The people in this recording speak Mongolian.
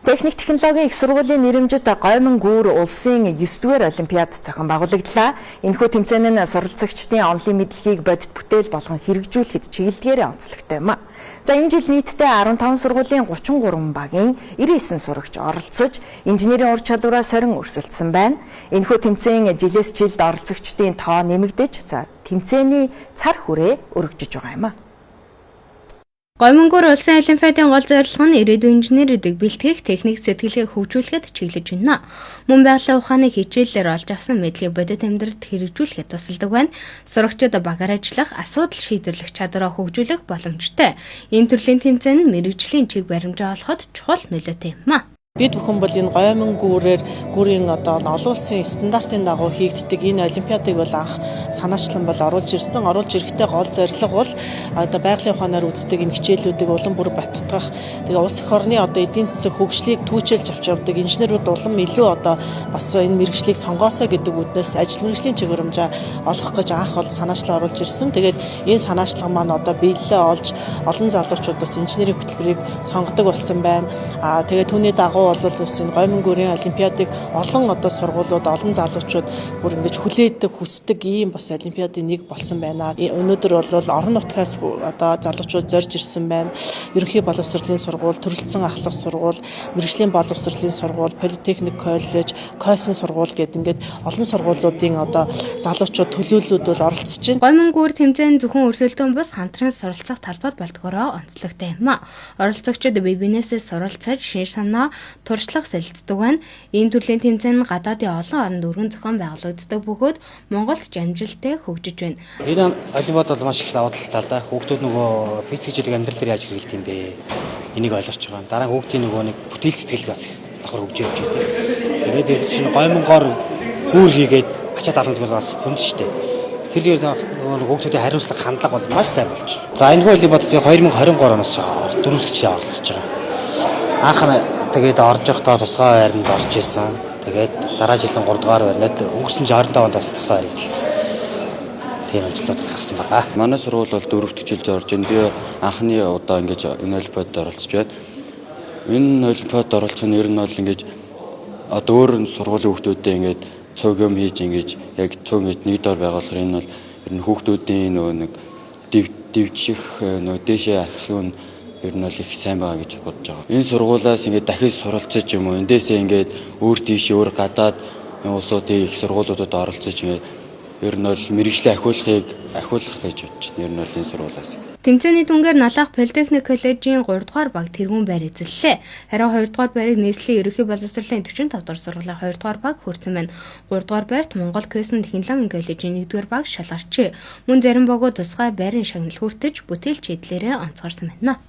Техник технологийн их сургуулийн нэрэмжит Гоймон гүүр улсын 9-р олимпиад зохион байгуулагдлаа. Энэхүү тэмцээн нь суралцагчдын онолын мэдлэгийг бодит бүтээл болгон хэрэгжүүлэхэд чиглэлдгээр онцлогтой юм. За, энэ жил нийтдээ 15 сургуулийн 33 багийн 99 сурагч оролцож, инженерийн ур чадвараа сорин өрсөлдсөн байна. Энэхүү тэмцээн жилээс жилд оролцогчдын тоо нэмэгдэж, за, тэмцээний цар хүрээ өргөжж байгаа юм а. Гоймонгүүр улсын олимпиадын гол зорилго нь ирээдүйн инженерүүдийг бэлтгэх, техник сэтгэлгээг хөгжүүлэхэд чиглэж байна. Мөн байгалийн ухааны хичээллээр олж авсан мэдлэгийг бодит амьдралд хэрэгжүүлэхэд тусалдаг байна. Сурагчид багаар ажиллах, асуудал шийдвэрлэх чадвараа хөгжүүлэх боломжтой. Ийм төрлийн тэмцээн нь мэргэжлийн чиг баримжаа олоход чухал нөлөөтэй юм а. Бид бүхэн бол энэ Гоймон гүүрийн одоо олон улсын стандартын дагуу хийгддэг энэ олимпиадыг бол анх санаачлан бол оруулж ирсэн. Оруулж ирэхдээ гол зорилго бол одоо байгалийн ухаанаар үздэг энэ хичээлүүдийг улам бүр баттгах, тэгээ улс эх орны одоо эдийн засаг хөгжлийг түүчэлж авч явдаг инженерүүд улам илүү одоо бас энэ мэргэжлийг сонгоосой гэдэг үүднээс ажил мэргэжлийн чиг баримжаа олох гэж анх бол санаачлан оруулж ирсэн. Тэгээд энэ санаачлага маань одоо биелэлээ олж, олон залуучууд бас инженерийн хөтөлбөрийг сонгодог болсон байна. Тэгээд түүний дагуу бол бас энэ Гоймон гүүрийн олимпиадыг олон одоо сургуулиуд, олон залуучууд бүр ингэж хүлээдэг, хүсдэг ийм бас олимпиадын нэг болсон байна. Өнөөдөр бол орон нутгаас одоо залуучууд зорж ирсэн байна. Ерөнхий боловсролын сургууль, төрөлцсөн ахлах сургууль, мэргэжлийн боловсролын сургууль, политехник коллеж, Койсон сургууль гэдэг ингээд олон сургуулиудын одоо залуучууд, төлөөллүүд бол оролцож байна. Гоймон гүүр тэмцээн зөвхөн өрсөлдөөн бус, хамтран суралцах талбар болдгоороо онцлогтой юм а. Оролцогчид бие биенээсээ суралцаж, шинэ санаа, туршлага солилцдог байна. Ийм төрлийн тэмцээн нь гадаадын олон оронд өргөн зохион байгуулагддаг бөгөөд Монголд ч амжилттай хөгжиж байна. Энэ олимпиад бол маш их давуу талтай л да. Хүүхдүүд нөгөө физик хичээлийг амьдрал дээр яаж хэрэглэдэг юм бэ? Энийг ойлгож байгаа. Дараа нь хүүхдийн нөгөө нэг бүтээл сэтгэл бас их давхар хөгжиж явж байгаа. Тэгээд тэр чинь гоймонгоор гүүр хийгээд ачаа даламдаг бол бас хүнд штэ. Тэр нөгөө хүүхдүүдийн хариуцлага, хандлага бол маш сайн болж байгаа. За, энэ олимпиадад би 2023 оноос дөрөвдөж оролцож байгаа. Анх нь тэгээд орж явахдаа тусгай байранд орж исэн. Тэгээд дараа жилийн 3 дугаар байранд, өнгөрсөн жил 25 онд бас тусгай байр эзэлсэн. Тийм амжилтууд гаргасан байгаа. Манай сургууль бол дөрөв дэх жилд орж байна. Би анхны удаа ингэж энэ олимпиадад оролцож байна. Энэ олимпиадад оролцох нь ер нь бол ингэж одоо өөр сургуулийн хүүхдүүдтэй ингэж цуг юм хийж, ингэж яг цуг ингэж нэг дор байгаа болохоор энэ бол ер нь хүүхдүүдийн нөгөө нэг дэвжих, нөгөө дээшээ ахих нь ер нь бол их сайн байгаа гэж бодож байгаа. Энэ сургуулиас ингээд дахиж суралцаж юм уу, эндээсээ ингээд өөр тийшээ, өөр гадаад улсуудын их сургуулиудад оролцож, ингээд ер нь бол мэргэжлээ ахиулах гэж бодож байна. Ер нь бол энэ сургуулиас. Тэмцээний дүнгээр Налаах политехник коллежийн 3 дугаар баг тэргүүн байр эзэллээ. Харин 2 дугаар байрыг нийслэлийн ерөнхий боловсролын 45 дугаар сургуулийн 2 дугаар баг хүртсэн байна. 3 дугаар байрт Монгол Кэсэн технологийн коллежийн 1 дугаар баг шалгарчээ. Мөн зарим багууд тусгай байрын шагнал хүртэж, бүтээл чийдлэрээ онцгойрсон байна.